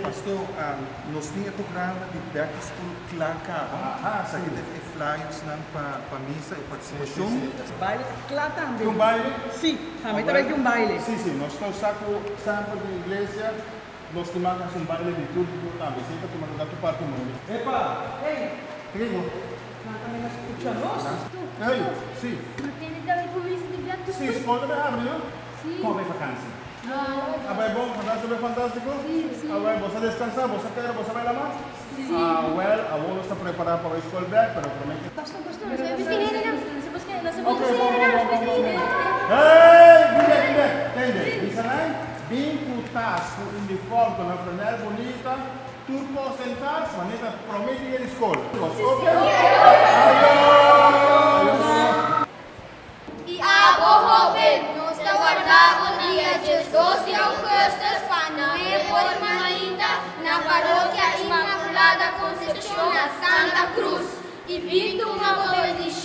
Pastor, nos tin e programa di Back to School kla kaba. Esaki ta e flyersnan pa misa, e partisipashon. Baile ta kla tambe. Tin un baile? Si, tambe ta bai tin un baile. Si, si, nos ta usa ku sample di iglesia, nos tin mas hasi un baile litúrgiko tambe. Esei ta tuma lugá tur parti mundu. Epa! Ey! Trigo. Nan ta mester skucha nos. Ey, si. No tene tambe ku misa di Back to Si, School? skol ta bai habri, no? Si. Kon bai fakansi? No. A bai bon? Fantástiko bai fantástiko? Si, si. Awel, bo sa deskansá? Bo sa kere? Bo sa bai lamá? Si. Awel, awor nos ta prepará pa bai skol bèk, pero promé ke. Pastor, pastor, nos bai bisti hende nan. Nos a buska, nos a Ok, bisti bon, hende bon, nan, bon, nos bon, bisti bon. hende nan. Hey! Bin bèk, bin bèk. Tende, bisa nan, bin ku tas, ku uniform, ku nan flanèl bunita, tur kos den tas, manera ta promé dia di skol. Ok? Ayo! Ayo! I abo hoben, nos ta warda bo dia 12 di augustus pa nuebe or di mainta na Parokia Inmaculada Concepcion na Santa Cruz. I bin tuma bo bendicion.